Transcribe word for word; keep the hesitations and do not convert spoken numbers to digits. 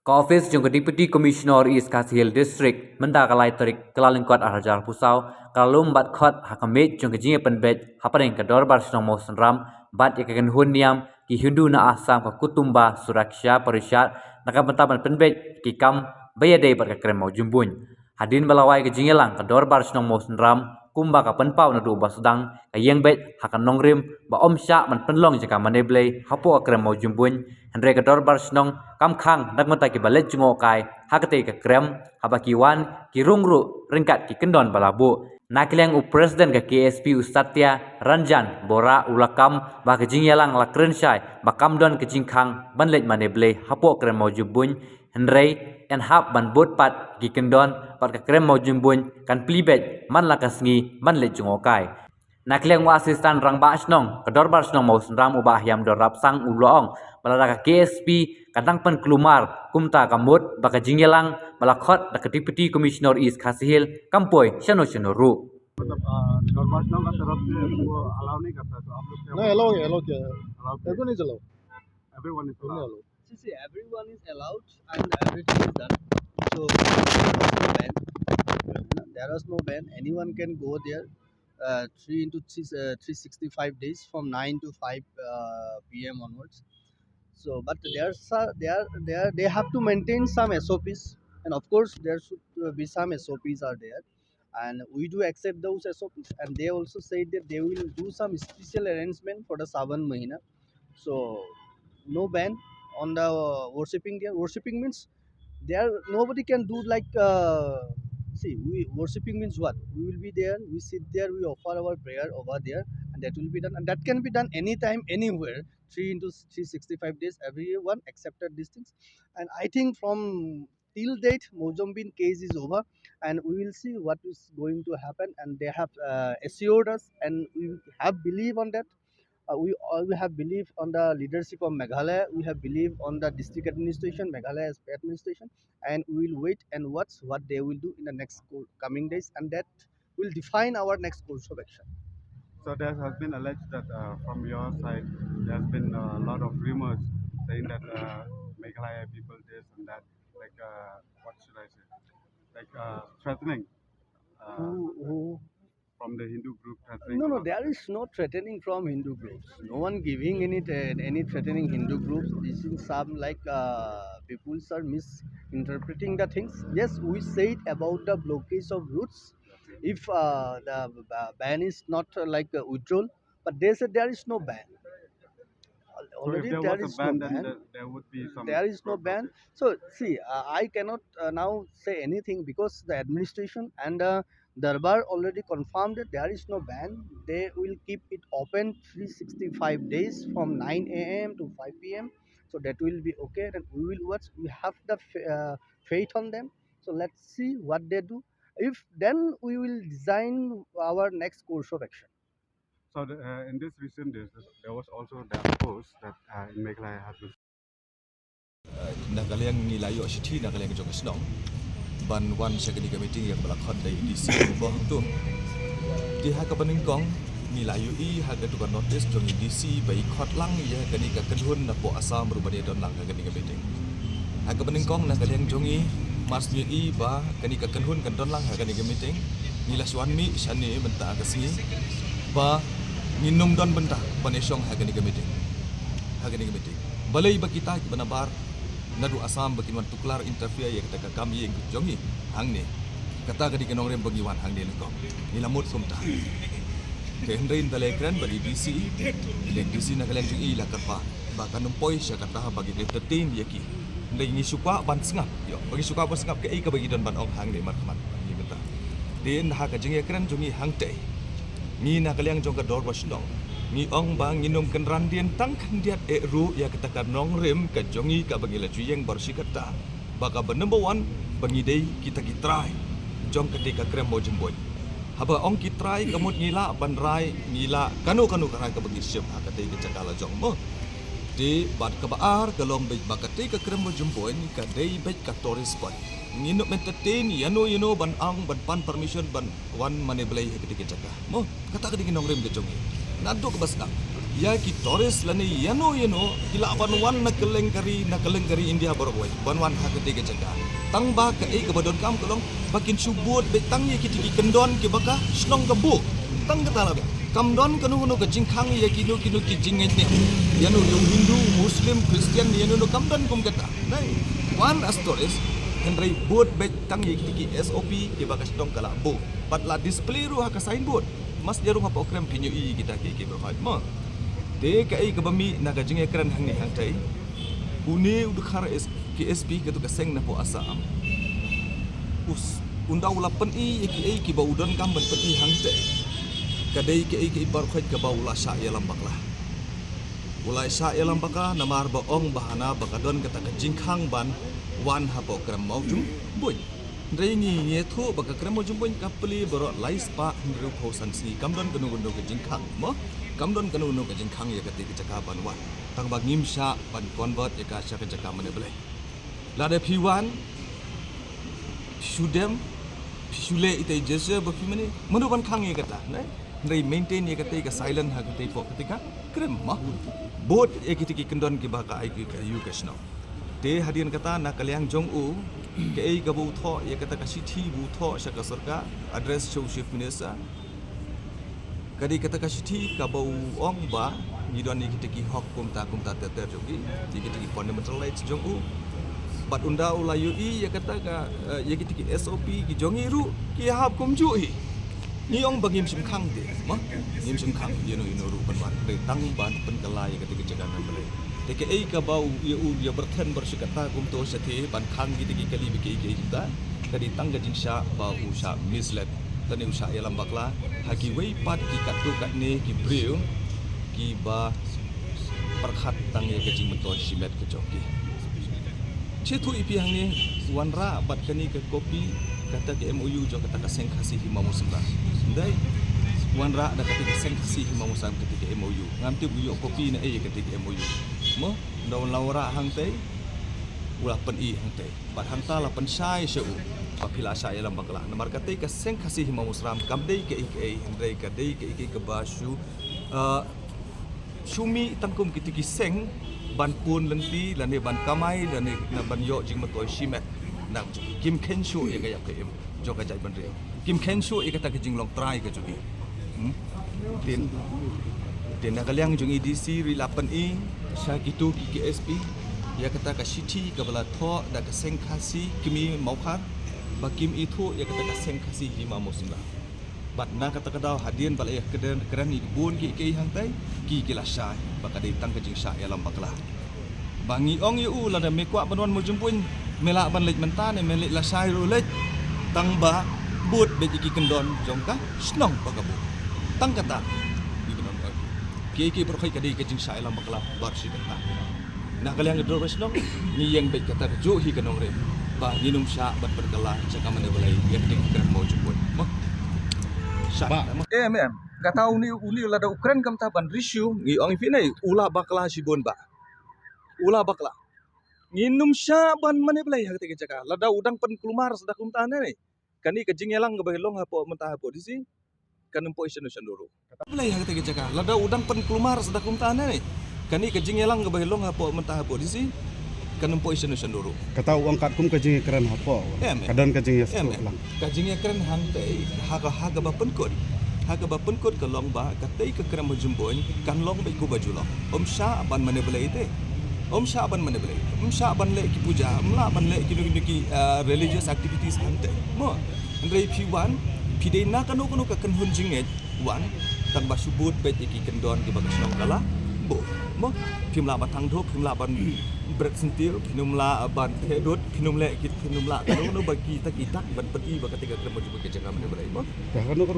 Ka ophis jong ka Deputy Commissioner East Khasi Hills District mynta ka lai tarik Kyllalyngkot arhajar arphew saw ka la lum bad khot ha ka miej jong ka jingïapynbeit hapdeng ka Dorbar Shnong Mawsynram bad ïa ka kynhun niam ki Hindu na Assam ka Kutumba Suraksha Parishad na ka bynta ban pynbeit ki kam ba ïadei bad ka krem mawjymbuiñ. Hadien ba la wai ka jingïalang ka Dorbar Shnong Mawsynram kumba ka pynpaw naduh ba sdang ka ïeng beit ha ka nongrim ba ym shah ban pynlong jaka mane blei hapoh ka krem mawjymbuiñ, hynrei ka Dorbar Shnong kam khang na ka bynta kiba leit jngohkai ha katei ka krem, haba ki wan ki rung ruh ryngkat ki kyndon ba la buh. Na ka liang u President ka K S P u Satya Ranjan Bora u la kam ba ka jingïalang la kren shai ba kam don ka jingkhang ban leit mane blei hapoh ka krem mawjymbuiñ, hynrei yn hap ban bud pat ki kyndon bad ka krem mawjymbuiñ kan plie beit man la ka sngi ban leit jngohkai. Na ka liang u Assistant Rangbah Shnong ka Dorbar Shnong Mawsynram u Bah Hiamdor Rapsang u la ong ba lada ka K S P ka dang pynkulmar kumta ka mut ba ka jingïalang ba la khot da ka Deputy Commissioner East Khasi Hills kam poi shano shano ruh. मतलब, अ, दरबार सिंह का तरफ से वो अलाउ नहीं करता, तो आप लोग क्या नहीं, अलाउ है, अलाउ किया है। अलाउ किया। बिल्कुल नहीं चलाओ। Everyone is allowed. See, see, everyone is allowed and everything is done. So, there is no ban. There is no ban. Anyone can go there, uh, three into three, uh, three sixty-five days from nine to five, uh, P M onwards. So, but there are, there are, there, they have to maintain some S O Ps, and of course, there should, uh, be some S O Ps are there. And we do accept those S O Ps, and they also said that they will do some special arrangement for the Savan Mahina. So, no ban on the, uh, worshipping there. Worshipping means there nobody can do like, uh, see, we, worshipping means what? We will be there, we sit there, we offer our prayer over there, and that will be done. And that can be done anytime, anywhere, three into three sixty-five days, everyone accepted these things. And I think from till date, Mawjymbuin case is over, and we will see what is going to happen. And they have, uh, assured us, and we have belief on that. Uh, we, uh, we have belief on the leadership of Meghalaya. We have belief on the district administration, Meghalaya administration, and we will wait and watch what they will do in the next co-, coming days, and that will define our next course of action. So there has been alleged that, uh, from your side, there has been a lot of rumors saying that, uh, Meghalaya people this and that, like, uh, what should I say, like, uh, threatening, uh, who, who? From the Hindu group threatening. No, no, there is no threatening from Hindu groups. No one giving any thre-, any threatening Hindu groups. This is some, like, uh, people are misinterpreting the things. Yes, we said about the blockage of routes. If, uh, the ba-, ban is not, uh, like, uh, withdrawn, but they said there is no ban. So if already there there was a is no ban, then ban. There, there would be some. There is no problem. Ban. So, see, uh, I cannot, uh, now say anything because the administration and, uh, Darbar already confirmed that there is no ban. They will keep it open three sixty-five days from nine A M to five P M. So that will be okay. And we will watch. We have the fa-, uh, faith on them. So let's see what they do. If then we will design our next course of action. So the, uh, in this recent days, there was also that post that, uh, in Meghalaya has been. Uh, na ka liang ngi la ïoh shithi na ka liang jong ka shnong ban wan sha kane ka meeting ïa kaba la khot da i D C ba hangto. Te ha kaba nyngkong ngi la ïohi ha katu ka notice jong i D C ba i khot lang ïa kane ka kynhun napoh Assam ruh ban ïa don lang ha kane ka meeting. Ha kaba nyngkong na ka liang jong ngi, mar shu ïohi ba kane ka kynhun kan don lang ha kane ka meeting, ngi la shu wan mih shane mynta ka sngi ba ngin ym don bynta ban ïa shong ha kane ka meeting. Ha kane ka meeting. Balei ba kita kiba na bar naduh Assam ba kin wan tuklar interfere ïa kata ka kam ïing jong ngi hangne. Kata ka dei ka nongrim ba ngi wan hangne nyngkong. Ngi la mut kumta. Te hynrei ynda la kren bad i D C, i D C na ka liang jong i la kyrpad ba kan ym poi sha kata ba ki entertain ïa ki. Hynrei ngi shu kwah ban sngap, ïoh, ba ngi shu kwah ban sngap kaei kaba ki don ban ong hangne markhmat. Ngi mynta. Te ha ka jingïakren jong ngi hangtei, ngi na ka liang jong ka Dorbar Shnong, ngi ong ba ngin ym kynran dien tang khyndiat eh ruh ïa kata ka nongrim ka jong ngi kaba ngi la ju ïeng baroh shi katta. Ba kaba number one, ba ngi dei kita ki trai jong katei ka krem mawjymbuiñ. Haba ong ki trai ka mut ngi lah ban rai, ngi lah kano kano ka rai kaba ngi shim ha katei ka jaka la jong mo. Te bad kaba ar ka long beit ba katei ka krem mawjymbuiñ ka dei beit ka tourist spot. Ngin ym entertain ïano ïano ban ong ban pan permission ban wan mane blei ha katei ka jaka mo. Kata ka dei ka nongrim ka jong ngi. Naduh kaba sdang. Ïa ki tourist lane ïano ïano ki lah ban wan na kylleng ka ri, na kylleng ka ri India baroh kawei ban wan ha katei ka jaka. Tang ba kaei kaba donkam ka long ba kin shu bud beit tang ïa kitei ki kyndon kiba ka shnong ka buh. Tang kata lah beit. Kam don kano kano ka jingkhang ïa kino kino ki jingngeit ne ïano, ïa u Hindu, Muslim, Christian, ïano ïano, kam don kum kata. Nai, wan as tourist, hynrei bud beit tang ïa kitei ki S O P kiba ka shnong ka lah buh. Bad la display ruh ha ka signboard. Mas ïa ruh hapoh krem phin ïohi kita ki, ki baroh mo. Te kaei kaba mih na ka jingïakren hangne hangtei, une u dkhar S-, ki S P, kato ka seng napoh Assam, us, un da u la pyni ïa kiei kiba u donkam ban pyni hangtei. Ka dei kaei kaei baroh kaba u la shah ïalam bakla. U la shah ïalam bakla namar ba ong ba hana ba ka don kata ka jingkhang ban wan hapoh krem Mawjymbuin. Hynrei ngi, ngi ïathuh ba ka krem Mawjymbuin ka plie baroh lai spah hynriewphew san sngi, kam don kano kano ka jingkhang mo, kam don kano kano ka jingkhang ïa katei ka jaka ban wan. Tang ba ngim shah ban convert ïa ka sha ka jaka mane Blei. Lada phi wan, phi shu dem, phi shu leh itei jese ba phi mane, mano ban khang ïa kata, ne? Hynrei maintain ïa katei ka silent ha katei poh katei ka krem mo. Bud ïa kitei ki kyndon kiba ka ai ki, ka ïu ka shnong. Te hadien kata na ka liang jong u, kaei kaba u thoh ïa kata ka shithi ba u thoh sha ka sorkar, address sha u Chief Minister. Ka dei kata ka shithi kaba u ong ba ngi don ïa kitei ki hok kumta kumta ter ter jong ki, ïa kitei ki fundamental rights jong u. Bad un da u la ïohi ïa kata ka, eh, ïa kitei ki S O P ki jong ngi ruh ki hap kumjuh hi. Ngi ong ba ngim shym khang te, mo? Ngim shym khang ïano ïano ruh ban wan. Dei tang ban pynkylla ïa katei ka jaka mane Blei. Te kaei kaba u ïa u ïa byrthen bad shi katta kumto shatei ban khang kitei ki kali ba kiei kiei kumta. Ka dei tang ka jingshah ba u shah misled lane u shah ïalam bakla ha kiwei pat ki katto katne ki briew kiba pyrkhat tang ïa ka jingmyntoi shimet ka jong ki. Shu ïathuh ïa phi hangne, wanrah bad kane ka kopi kata ka M O U jong kata ka Seng Khasi Hima Mawsynram. Ndai, wanrah da kata ka Seng Khasi Hima Mawsynram kata ka M O U. Ngam tip u ïoh kopi na ei kata ka M O U. Mo, nda wan la wanrah hangtei, u la pyni hangtei. Bad hangta la pynshai sha u ba phi la shah ïalam bakla. Namar kata ka Seng Khasi Hima Mawsynram kam dei kaei kaei, hynrei ka dei kaei kaei kaba shu, ah, shu mih tang kum kitei ki seng ban pun lynti lane ban kamai lane na ban ïoh jingmyntoi shimet. Nang kim kheiñ shuh ïa ka ïap ka im jong ka jaitbynriew. Kim kheiñ shuh ïa kata ka jinglong trai ka jong ki. Hmm? Te, te na ka liang jong i D C ruh la pyni sha kito ki K S P ïa kata ka shithi kaba la thoh da ka Seng Khasi Kmie Mawkhar ba kim ithuh ïa kata ka Seng Khasi Hima Mawsynram. Bad na kata ka daw hadien ba la ïa kren, kren ïa ki bun kiei kiei hangtei, ki, ki la shai ba ka dei tang ka jingshah ïalam bakla. Ba ngi ong ïa u, lada me kwah ban wan Mawjymbuin, me lah ban leit mynta ne me leit lashai ruh leit. Tang ba bud beit ïa ki kyndon jong ka shnong ba ka buh. Tang kata. Kiei kiei baroh ka dei ka jingshah ïalam bakla bad shi bynta. Na ka liang ka Dorbar Shnong, ngi ïeng beit kata kajuh hi ka nongrim ba ngin ym shah ban pynkylla jaka mane Blei ïa ka ding ka krem Mawjymbuin. Mo. Shah. Ba. Em, em. Kata une, une lada u kren kumta ban rissue, ngi ong ïa phi ne, u la bakla shibun ba. U la bakla. Ngin ym shah ban mane Blei ha katei ka jaka. Lada u dang pynkulmar sa da kumta ne. Kane ka jingïalang kaba long hapoh mynta hapoh D C, kan ym poi shano shano ruh. Blei ha katei ka jaka. Lada u dang pynkulmar sa da kumta ne. Kane ka jingïalang kaba long hapoh mynta hapoh D C, kan ym poi shano shano ruh. Kata u ong katkum ka jingïakren hapoh. Em, em. Ka don ka jingïa- Em, em. Lang. Ka jingïakren hangtei, ha ka, ha kaba pynkut. Ha kaba pynkut ka long ba katei ka krem Mawjymbuin kan long beit kumba ju long. Ym shah ban mane Blei te. Ym shah ban mane Blei. Ym shah ban leh ki puja, ym lah ban leh kino kino ki, ah, religious activities hangtei. Mo. Hynrei phi wan, phi dei na kano kano ka kynhun jingngeit wan, tang ba shu bud beit ïa ki kyndon kiba ka shnong ka la buh. Mo. Phim lah ban thang dhup, phim lah ban bret syntiew, phim lah ban theh dud, phim leh ki, phim lah kano kano ba kita kita ban pyni ba katei ka krem Mawjymbuin ka jaka mane Blei. Mo. Ka kano kano